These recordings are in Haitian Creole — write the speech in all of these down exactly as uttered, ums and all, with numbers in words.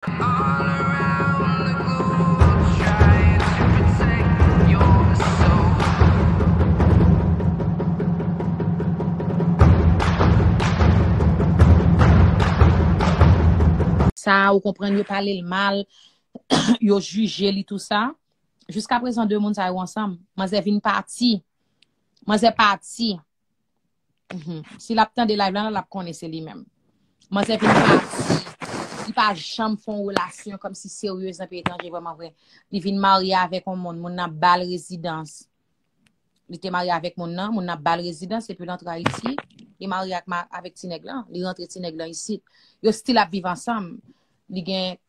All around the globe, trying to protect your soul. Sa, ou konprann, yo pale l mal, yo jije li, tou sa. Jiska prezan, de moun sa yo ansanm. Manzè vin pati. Manzè pati. Mhm. Si l ap tande live la, l ap konnen se li menm. Manzè vin pati. Li pa janm fè yon relasyon kòmsi seryez nan peyi etranje, vrèman vre. Li vin marye avèk yon moun, moun nan ba l rezidans. Li te marye avèk moun nan, moun nan ba l rezidans, epi l antre Ayiti. Li marye ak ma-, avèk ti nèg lan, li rantre ti nèg lan isit. Yo still ap viv ansanm. Li gen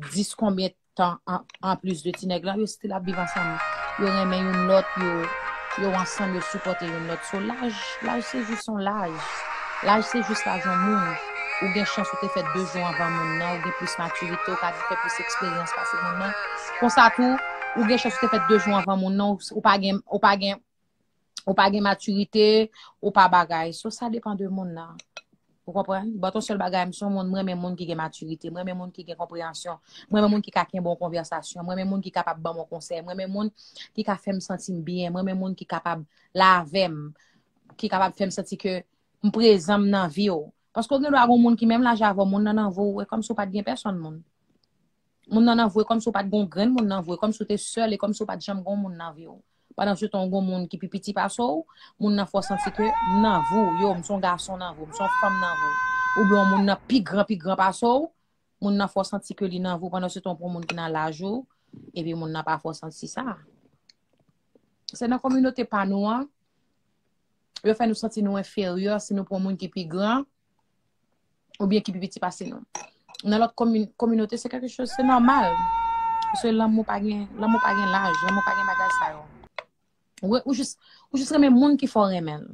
dis konbyen tan an, anplis de ti nèg lan, yo still ap viv ansanm. Yo renmen youn lòt, yo, yo ansanm, yo sipòte youn lòt. So, laj, laj se jis yon laj. Laj se jis laj yon moun. Ou gen chans ou te fèt de jou anvan moun nan, ou gen plis matirite, ou ka fè plis eksperyans pase moun nan. Konsa tou, ou gen chans ou te fèt de jou anvan moun nan, ou, ou pa gen, ou pa gen, ou pa gen matirite, ou pa bagay. So, sa depan de moun nan. Ou konprann? But yon sèl bagay, m se yon moun, m renmen moun ki gen matirite, m renmen moun ki gen konpreyansyon, m renmen moun ki ka kenbe yon konvèsasyon, m renmen moun ki kapab ban m yon konsèy, m renmen moun ki ka fè m santi m byen, m renmen moun ki kapab la avè m, ki kapab fè m santi ke m prezan, m nan vi w. Paske w gen dwa gen yon moun ki menm laj avè w, moun nan nan vi w, e kòmsi w pa t gen pèsonn moun. Moun nan nan vi w, e kòmsi w pa t gen yon grenn moun nan vi w, e kòmsi w te sèl, e kòmsi w pa t janm gen yon moun nan vi w. Pandan se tan, w gen yon moun ki pi piti pase w, moun nan fè w santi ke m nan vi w, yo, m se yon gason nan vi w, m se yon fanm nan vi w. Oubyen yon moun nan pi gran, pi gran pase w, moun nan fè w santi ke li nan vi w, pandan se tan, w pran yon moun ki nan laj ou, epi moun nan pa fè w santi sa. Se nan kominote pa nou an, yo fè nou santi nou enferyè si nou pran moun ki pi gran oubyen ki pi piti pase nou. Nan lòt komi-, kominote, se kèlke choz, se nòmal. Paske lanmou pa gen, lanmou pa gen laj, lanmou pa gen bagay sa yo. Ou, ou jis, ou jis renmen moun ki fè w renmen l.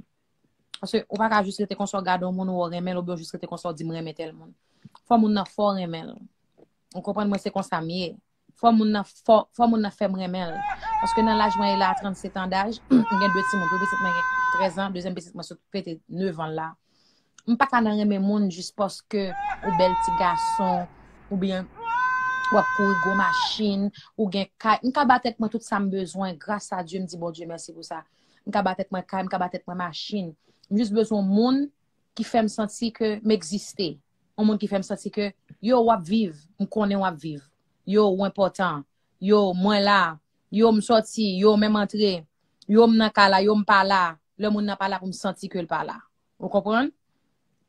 Paske ou pa ka jis rete konsa w gade yon moun ou renmen l, oubyen w jis rete konsa w di m renmen tèl moun. Fò moun nan fè w renmen l. Ou konprann, mwen se konsa m ye. Fò moun nan, fò, fò moun nan fè m renmen l. Paske nan laj mwen ye la, trannset an daj, m gen de timoun. Premye pitit mwen gen trèz an, dezyèm pitit mwen sot fete nèf an la. M pa ka nan renmen moun jis paske ou bèl ti gason, oubyen w ap kouri gwo machin, ou gen kay. M ka ba tèt mwen tout sa m bezwen, gras a Dye, m di Bondye mèsi pou sa. M ka ba tèt mwen kay, m ka ba tèt mwen machin. M jis bezwen moun ki fè m santi ke m egziste. Yon moun ki fè m santi ke, yo, w ap viv, m konnen w ap viv. Yo, ou enpòtan. Yo, mwen la. Yo, m sòti. Yo, men m antre. Yo, m nan kay la. Yo, m pa la. Lè moun nan pa la pou m santi ke l pa la. Ou konprann?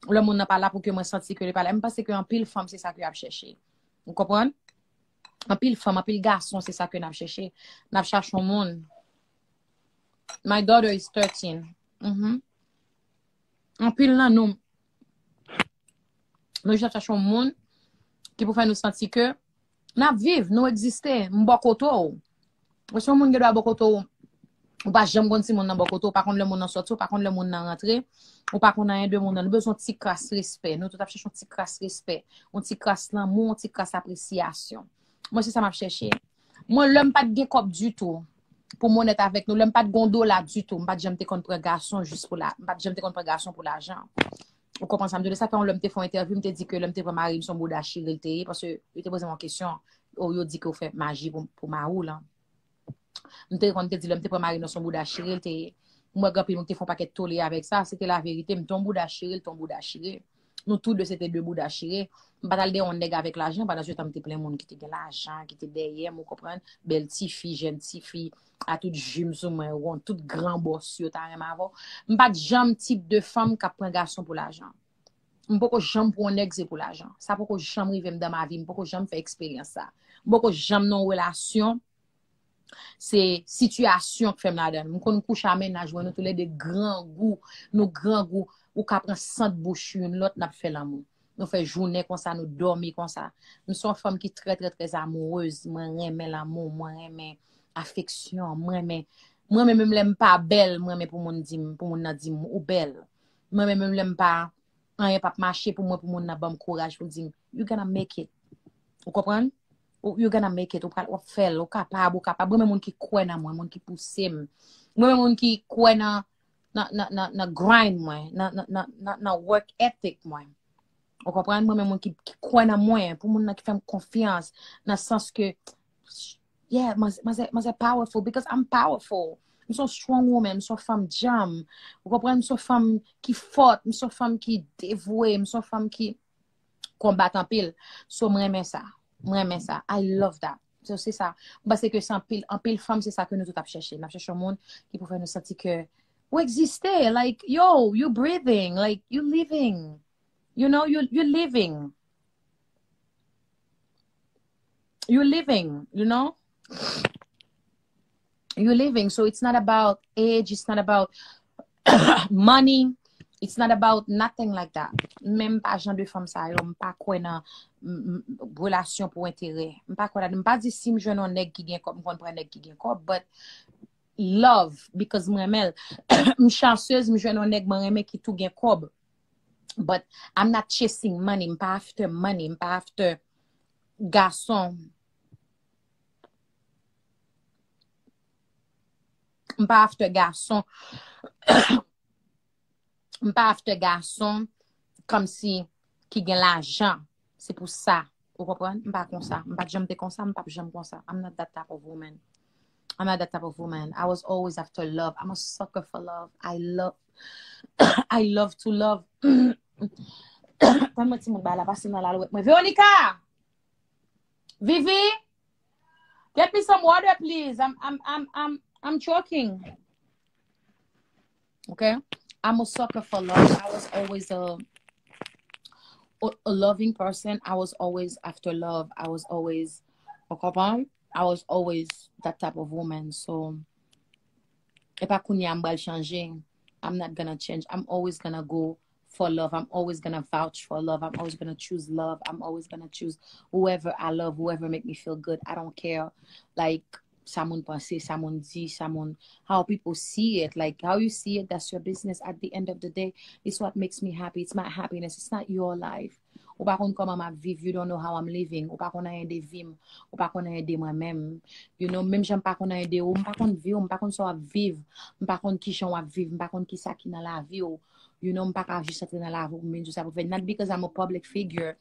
Lè moun nan pa la pou ke mwen santi ke li pa la. M panse ke anpil fanm se sa ke y ap chèche. Ou konprann? Anpil fanm, anpil gason se sa ke n ap chèche. N ap chache yon moun. My daughter is thirteen. Mhm. Anpil nan nou, nou jis ap chache yon moun ki pou fè nou santi ke n ap viv, nou egziste, m bò kote w. Paske yon moun gen dwa bò kote w, ou pa janm konn si moun nan bò kote w, ou pa konn lè moun nan sòti, ou pa konn lè moun nan rantre, ou pa konn anyen de moun nan. Nou bezwen yon ti kras respè. Nou tout ap chèche yon ti kras respè, yon ti kras lanmou, yon ti kras apresyasyon. Mwen, se sa m ap chèche. Mwen, lè m pa t gen kòb ditou, pou m onèt avèk nou, lè m pa t gen yon dola ditou, m pa t janm te konn pran gason jis pou la, m pa t janm te konn pran gason pou lajan. Ou konprann sa m di w? Sa fè yon lè m te fè yon entèvyou, m te di ke lè m te pran mari m, se yon bouda chire l te ye, paske yo te poze m yon kesyon, o, yo di ke w fè maji pou, pou mari w lan. M te reponn, m te di, lè m te pran mari m nan, se yon bouda chire l te ye. M wè gen anpil moun ki te fè yon pakèt tole avèk sa, se te laverite, m te yon bouda chire, l te yon bouda chire. Nou tou de se te de bouda chire. M pa t al dèyè yon nèg avèk lajan, pandan se tan m te plen moun ki te gen lajan, ki te dèyè m, ou konprann, bèl tifi, jèn tifi, a tout jim sou mwen, won, tout gran bòs yo ta renmen avè w. M pa t janm tip de fanm k ap pran gason pou lajan. M poko janm pran yon nèg se pou lajan. Sa poko janm rive m dan ma vi, m poko janm fè eksperyans sa. M poko janm nan yon relasyon, se sitiyasyon k fè m ladan l. M konn kouche a mennaj mwen, nou toulède grangou, nou grangou, ou ka pran sant bouch youn lòt, n ap fè lanmou. Nou fè jounen konsa, nou dòmi konsa. M se yon fanm ki trè, trè, trè amourez. Mwen renmen lanmou, mwen renmen afeksyon, mwen renmen, mwen renmen menm lè m pa bèl, mwen renmen pou moun di m, pou moun nan di m, ou bèl. Mwen renmen menm lè m pa, anyen p ap mache pou mwen, pou moun nan ban m kouraj, pou l di m, you gonna make it. Ou konprann? Ou, you gonna make it. Ou pral, w ap fè l. Ou kapab, ou kapab. Mwen renmen moun ki kwè nan mwen, moun ki pouse m. Mwen renmen moun ki kwè nan, nan, nan, nan, nan grind mwen, nan, nan, nan, nan, nan work ethic mwen. Ou konprann? Mwen menm moun ki, ki kwè nan mwen, pou moun nan ki fè m konfyans, nan sans ke, yeah, manzè, manzè, manzè powerful, because I'm powerful. M se yon strong woman, m se yon fanm djanm. Ou konprann? M se yon fanm ki fòt, m se yon fanm ki devwe, m se yon fanm ki konbat anpil. So, m renmen sa. M renmen sa. I love that. So, se sa. M panse ke se anpil, anpil fanm, se sa ke nou tout ap chèche. N ap chèche yon moun ki pou fè nou santi ke ou egziste. Like, yo, you breathing. Like, you living. You know, you, you living. You living, you know? You living. So it's not about age, it's not about money, it's not about nothing like that. Menm pa jan de fanm sa yo, m pa kwè nan m- m- relasyon pou enterè. M pa kwè la. M pa di si m jwenn yon nèg ki gen kòb, m konn pran nèg ki gen kòb, but love, because m renmen l. M chansez, m jwenn yon nèg mwen renmen ki tou gen kòb. But I'm not chasing money, m pa after money, m pa after gason. M pa after gason. M pa after gason kòmsi ki gen lajan. Se pou sa. Ou konprann? M pa konsa. M pa t janm te konsa, m p ap janm konsa. I'm not that type of woman. I'm not that type of woman. I was always after love. I'm a sucker for love. I love I love to love. Tann mwen timoun ba la pase nan lalwèt mwen. Veronica! Vivi! Get me some water, please. I'm I'm I'm I'm I'm choking. Okay? I'm a sucker for love. I was always a a, a loving person. I was always after love. I was always, ou konprann? I was always that type of woman. So, e pa kounye a m pral chanje. I'm not gonna change. I'm always gonna go for love. I'm always gonna vouch for love. I'm always gonna choose love. I'm always gonna choose whoever I love, whoever make me feel good. I don't care. Like, sa moun panse, sa moun di, sa moun, how people see it. Like, how you see it, that's your business. At the end of the day, it's what makes me happy. It's my happiness. It's not your life. Ou pa konn kòman m ap viv. You don't know how I'm living. Ou pa konn anyen de vi m. Ou pa konn anyen de mwen menm. You know, menm jan m pa konn anyen de ou, m pa konn vi w, m pa konn sa w ap viv. M pa konn kijan w ap viv. M pa konn kisa ki nan lavi w. You know, m pa ka jis antre nan lavi w pou m vin di w sa pou fè. Not because I'm a public figure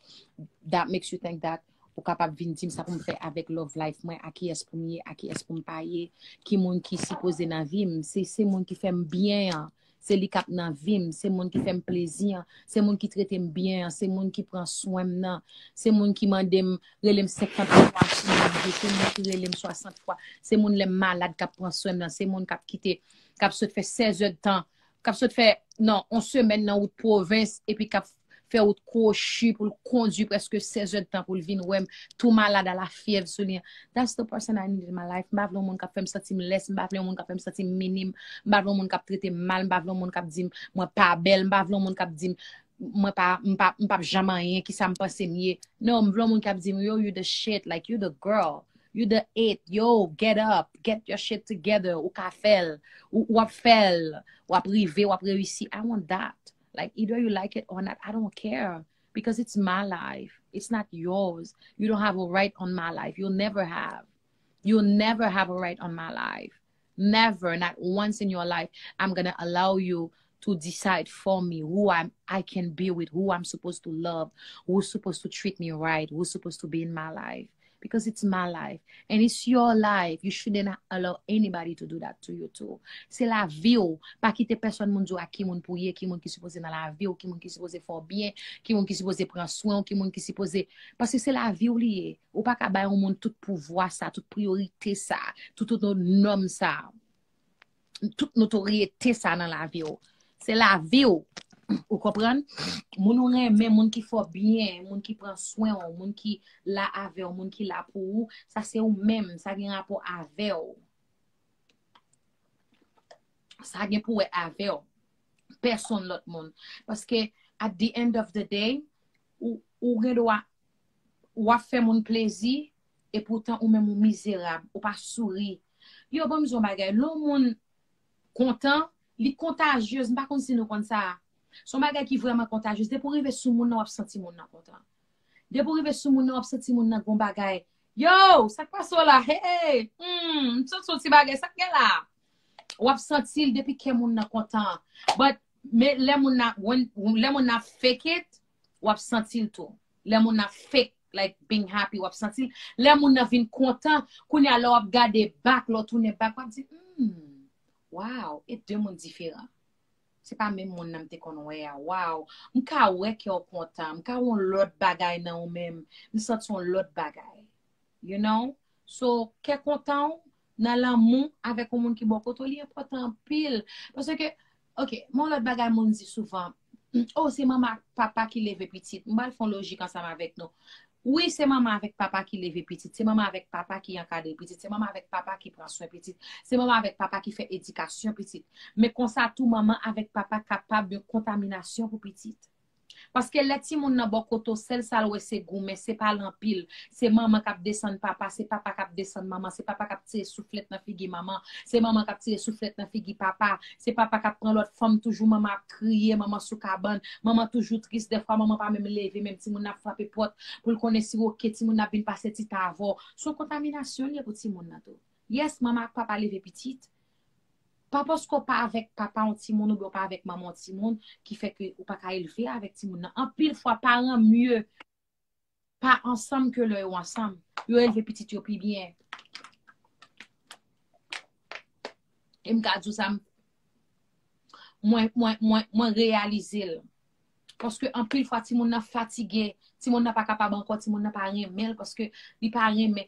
that makes you think that ou kapab vin di m sa pou m fè avèk love life mwen, a kiyès pou m ye, a kiyès pou m pa ye, ki moun ki sipoze nan vi m. Se, se moun ki fè m byen an, se li k ap nan vi m, se moun ki fè m plezi an, se moun ki trete m byen an, se moun ki pran swen m nan, se moun ki mande m, rele m senkant fwa sou manje, se moun ki rele m swasant fwa, se moun lè m malad k ap pran swen m nan, se moun k ap kite, k ap sot fè sèz èdtan, k ap sot fè, non, yon semèn nan wout pwovens, epi k ap fè wout kwochi pou l kondui prèske sèz èdtan pou l vin wè m, tou malad a la fyèv sou li an. That's the person I need in my life. M pa vle yon moun k ap fè m santi m lès, m pa vle yon moun k ap fè m santi m minim, m pa vle yon moun k ap trete m mal, m pa vle yon moun k ap di m mwen pa bèl, m pa vle yon moun k ap di m mwen pa, m pa, m p ap janm anyen, kisa m panse m ye. Non, m vle yon moun k ap di m, yo, you the shit, like, you the girl. You the it. Yo, get up. Get your shit together. Ou ka fè l. Ou, w ap fè l. W ap rive, w ap reyisi. I want that. Like, either you like it or not, I don't care. Because it's my life. It's not yours. You don't have a right on my life. You'll never have. You'll never have a right on my life. Never, not once in your life, I'm gonna allow you to decide for me who I'm, I can be with, who I'm supposed to love, who's supposed to treat me right, who's supposed to be in my life. Because it's my life. And it's your life. You shouldn't allow anybody to do that to you too. Se lavi w. Pa kite pèsonn moun di w a ki moun pou w ye, ki moun ki sipoze nan lavi w, ki moun ki sipoze fè w byen, ki moun ki sipoze pran swen w, ki moun ki sipoze. Paske se lavi w li ye. Ou pa ka bay yon moun tout pouvwa sa, tout priyorite sa, tout, tout nòm sa, tout notoryete sa nan lavi w. Se lavi w. Ou konprann? Moun ou renmen, moun ki fè w byen, moun ki pran swen w, moun ki la avè w, moun ki la pou ou, sa se ou menm, sa gen rapò avè w. Sa gen pou wè avè w. Pèsonn lòt moun. Paske, at the end of the day, ou, ou gen dwa, w ap fè moun plezi, epoutan ou menm ou mizerab, ou pa souri. Yo, ban m di yon bagay, lè yon moun kontan, li kontajyez, m pa konn si nou konn sa. Se yon bagay ki vrèman kontajyez. Depi w rive sou moun nan, w ap santi moun nan kontan. Depi w rive sou moun nan, w ap santi moun nan gon bagay. Yo, sa k pase w la? Hey, hmm, m santi yon ti bagay, sa k gen la? W ap santi l depi kè moun nan kontan. But, men lè moun nan, when, lè moun nan fake it, w ap santi l tou. Lè moun nan fake, like, being happy, w ap santi l. Lè moun nan vin kontan, kounye a lè w ap gade back, lè w tounen back, w ap di, hmm, wow, e de moun diferan. Se pa menm moun nan m te konn wè a. Wow, m ka wè kè w kontan, m ka wè yon lòt bagay nan ou menm, m santi yon lòt bagay. You know? So, kè kontan w nan lanmou avèk yon moun ki bò kote w, li enpòtan anpil. Paske, ok, men yon lòt bagay moun di souvan, oh, se manman ak papa ki leve pitit. M pral fè yon lojik ansanm avèk nou. Wi, se manman avèk papa ki leve pitit. Se manman avèk papa ki ankadre pitit. Se manman avèk papa ki pran swen pitit. Se manman avèk papa ki fè edikasyon pitit. Men konsa tou, manman avèk papa kapab yon kontaminasyon pou pitit. Paske lè timoun nan bò kote w, sèl sa l wè se goumen, se pale anpil. Se manman k ap desann papa, se papa k ap desann manman, se papa k ap tire souflèt nan figi manman, se manman k ap tire souflèt nan figi papa, se papa k ap pran lòt fanm, toujou manman ap kriye, manman sou kabann, manman toujou tris, dèfwa manman pa menm leve, menm timoun nan ap frape pòt pou l konnen si w oke, timoun nan ap vin pase ti ta avè w. Se yon kontaminasyon l ye pou timoun nan tou. Yes, manman ak papa leve pitit. Pa paske w pa avèk papa yon timoun oubyen w pa avèk manman yon timoun ki fè ke ou pa ka elve avèk timoun nan. Anpil fwa, paran mye pa ansanm ke lè yo ansanm. Yo elve pitit yo pi byen. E m ka di w sa, m- mwen, mwen, mwen, mwen reyalize l. Paske anpil fwa, timoun nan fatige, timoun nan pa kapab ankò, timoun nan pa renmen l, paske li pa renmen.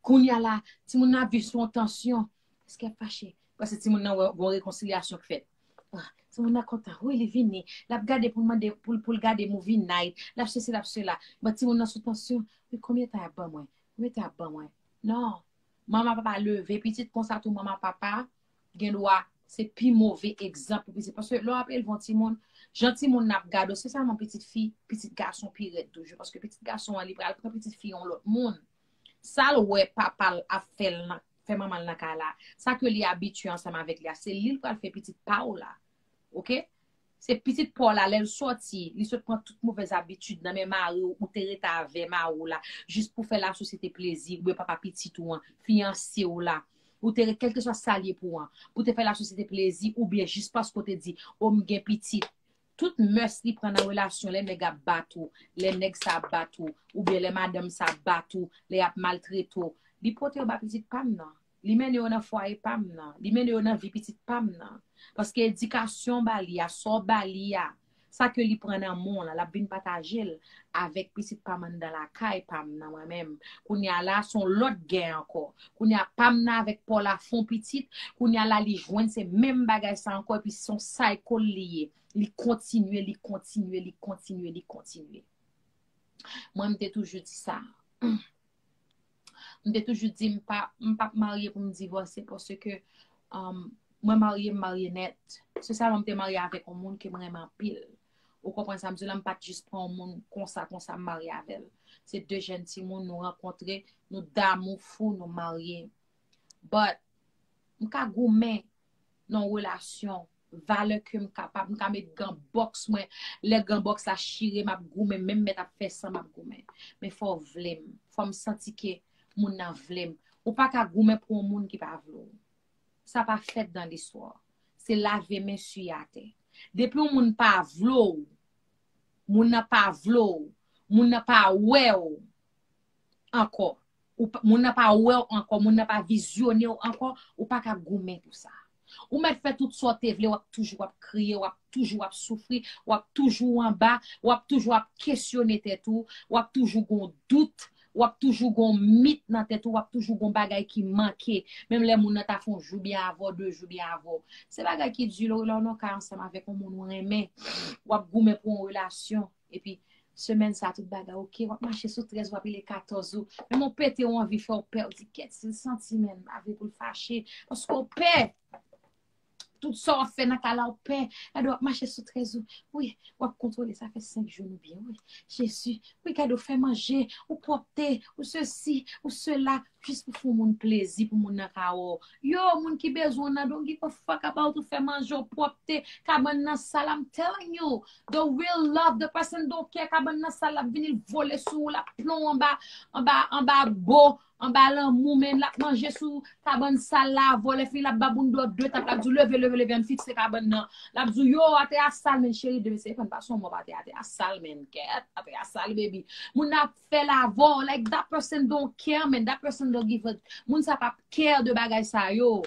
Kounye a la, timoun nan ap viv sou yon tansyon. Èske l ap fache? Paske timoun nan wè gon rekonsilyasyon k fèt. Ah, timoun nan kontan. Wi, li vini. L ap gade pou l mande, pou, l- pou l gade movie night. L ap sesi, l ap sela. But timoun nan sou tansyon. Wi, konbyen tan y ap ban mwen? Konbyen tan y ap ban mwen? Non. Manman papa leve pitit konsa tou, manman papa gen dwa se pi move egzanp pou pitit. Paske lè w ap elve yon timoun, jan timoun nan ap gade w, espesyalman pitit fi, pitit gason pi rèd toujou. Paske pitit gason an, li pral pran pitit fi yon lòt moun. Sa l wè papa l ap fè l nan, fè manman l nan kay la, sa ke li abitye ansanm avèk li a, se li l pral fè pitit pa w la. Oke? Se pitit pa w la, lè l sòti, li sot pran tout movèz abitid nan men mari w, ou te rete avè mari w la, jis pou fè lasosyete plezi, oubyen papa pitit ou an, fiyanse w la. Ou te rete, kèlkeswa sa l ye pou w an, pou te fè lasosyete plezi, oubyen jis paske w te di, o, m gen pitit. Tout mès li pran nan relasyon, lè nèg ap bat ou, lè nèg sa ap bat ou, oubyen lè madanm sa ap bat ou, lè y ap maltrete w, li pote yo ba pitit pa m nan. Li mennen yo nan fwaye pa m nan. Li mennen yo nan vi pitit pa m nan. Paske edikasyon w ba li a, sa w ba li a, sa ke li pran nan men w lan, l ap vin pataje l avèk pitit pa m anndan lakay pa m nan mwen menm. Kounye a la, se yon lòt gè ankò. Kounye a, pa m nan avèk pa w la fè yon pitit. Kounye a la, li jwenn se menm bagay sa ankò, epi se yon cycle li ye. Li kontinye, li kontinye, li kontinye, li kontinye. Mwen, m te toujou di sa. M te toujou di m pa, m p ap marye pou m divòse, paske, um, mwen marye, m marye nèt. Se sèlman m te marye avèk yon moun ke m renmen anpil. Ou konprann sa m di w la, m pa t jis pran yon moun konsa, konsa, m marye avè l. Se de jèn timoun nou rankontre, nou damou fou, nou marye. But, m ka goumen nan yon relasyon, valè ke m kapab, m ka met gan bòks mwen. Lè gan bòks la chire, m ap goumen, menm mèt ap fè san, m ap goumen. Men fò w vle m, fò m santi ke moun nan vle m. Ou pa ka goumen pou yon moun ki pa vle w. Sa pa fèt dan listwa. Se lave men siye atè. Depi yon moun pa vle w, moun nan pa vle w, moun nan pa wè w ankò, ou pa- moun nan pa wè w ankò, moun nan pa vizyone w ankò, ou pa ka goumen pou sa. Ou mèt fè tout sa w te vle, w ap toujou ap kriye, w ap toujou ap soufri, w ap toujou anba, w ap toujou ap kesyone tèt ou, w ap toujou gon dout, w ap toujou gon mit nan tèt ou, w ap toujou gon bagay ki manke. Menm lè moun nan ta fè yon jou byen avè w, de jou byen avè w. Se bagay ki di lè w nan kay ansanm avèk yon moun ou renmen. W ap goumen pou yon relasyon. Epi, semèn sa, tout bagay oke. W ap mache sou trèz, w ap rele katòz ou. Menm ou pete, ou anvi fè w pè, ou di, kèt, si l santi, menm, pa vle pou l fache. Paske w pè. Tout sa w ap fè nan kay la, w pè. Gade, w ap mache sou trèz ou. Wi, w ap kontwole, sa fè senk jou nou byen, wi. Jezi, wi, gade, w fè manje, ou pwòpte, ou sesi, ou sela, jis pou fè yon moun plezi, pou moun nan ka wè w. Yo, moun ki bezwen w nan, don't give a fuck about ou fè manje, w pwòpte, kabann nan sal, I'm telling you. The real love, the person don't care, kabann nan sal, l ap vini, l vole sou ou, l ap plon anba, anba, anba bo, anba lanmou, men l ap manje sou kabann sal la avè w, lè fini l ap ba moun dò de tap, l ap di w leve, leve, leve, ann fikse kabann nan. L ap di w yo, atè a sal, men cheri, demen se pa, pa se yon mòp atè, atè a sal, men kèt, atè a sal, baby. Moun nan ap fè l avè w, like that person don't care, man, that person don't give a, moun sa p ap care de bagay sa yo.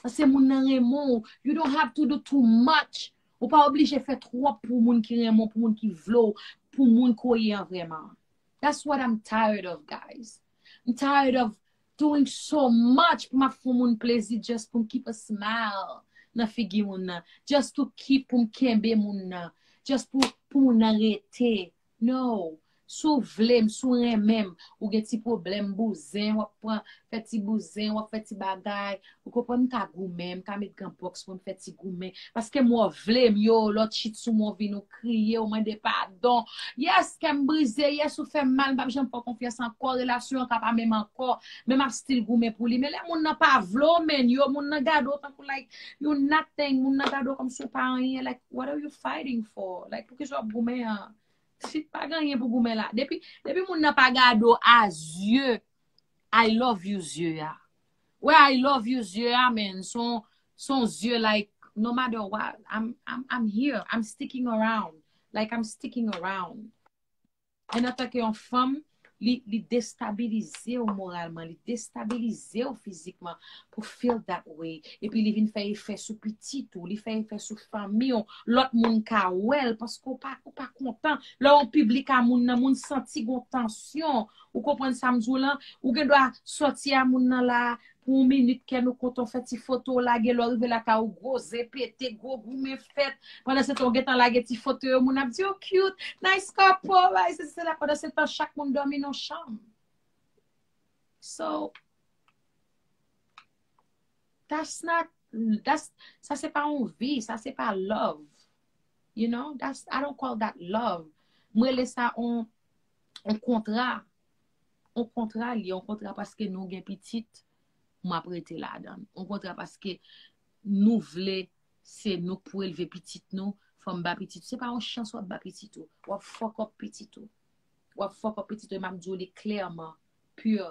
Se moun nan renmen w. You don't have to do too much. Ou pa oblije fè twòp pou moun ki renmen w, pou moun ki vle w, pou moun koye an vrèman. That's what I'm tired of, guys. I'm tired of doing so much pou m ap fè moun plezi just pou m keep a smile nan figi moun nan. Just to keep pou m kenbe moun nan. Just pou, pou moun nan rete. No. Si w vle m, si w renmen m, ou gen ti pwoblèm bouzen, w ap pran, fè ti bouzen, w ap fè ti bagay. Ou konprann, m ka goumen, m ka met gran bòks pou m fè ti goumen. Paske m wè w vle m, yo, lòt chit sou mwen, w vin ou kriye, w mande padon. Yes, kè m brize, yes, ou fè m mal, m p ap janm fè w konfyans ankò, relasyon an ka pa menm ankò, men m ap still goumen pou li. Men lè moun nan pa vle w, men yo, moun nan gade w tankou, like, you nothing, moun nan gade w kòmsi w pa anyen, like, what are you fighting for? Like, poukisa w ap goumen an? Si pa gen anyen pou goumen la. Depi, depi moun nan pa gade w a zye, I love you zye a. Wè I love you zye a, man. Son, son zye, like, no matter what, I'm, I'm, I'm here. I'm sticking around. Like, I'm sticking around. And antanke yon fanm, li, li destabilize w moralman, li destabilize w fizikman pou feel that way. Epi li vin fè efè sou pitit ou, li fè efè sou fanmi w. Lòt moun ka wè l paske w pa, ou pa kontan. Lè yon piblik a moun nan, moun santi gon tansyon. Ou konprann sa m di w lan? Ou gen dwa sòti a moun nan la, pou yon minit, kè nou kontan, w fè ti foto, w lage, lè w rive lakay ou, gwo zen pete, gwo goumen fèt. Pandan se tan, w gentan lage ti foto yo, moun ap di, oh, cute, nice couple, ay, se, se la. Pandan se tan, chak moun dòmi nan chanm. So, that's not, that's, sa se pa yon vi, sa se pa love. You know, that's, I don't call that love. Mwen rele sa on, on kontra. On kontra li, on kontra paske nou gen pitit, m ap rete ladan. On kontra paske nou vle, se nou k pou elve pitit nou, fò m ba pitit. Se pa yon chans w ap ba pitit ou. W ap fuck up pitit ou. W ap fuck up pitit ou, e m ap di w li klèman, pure,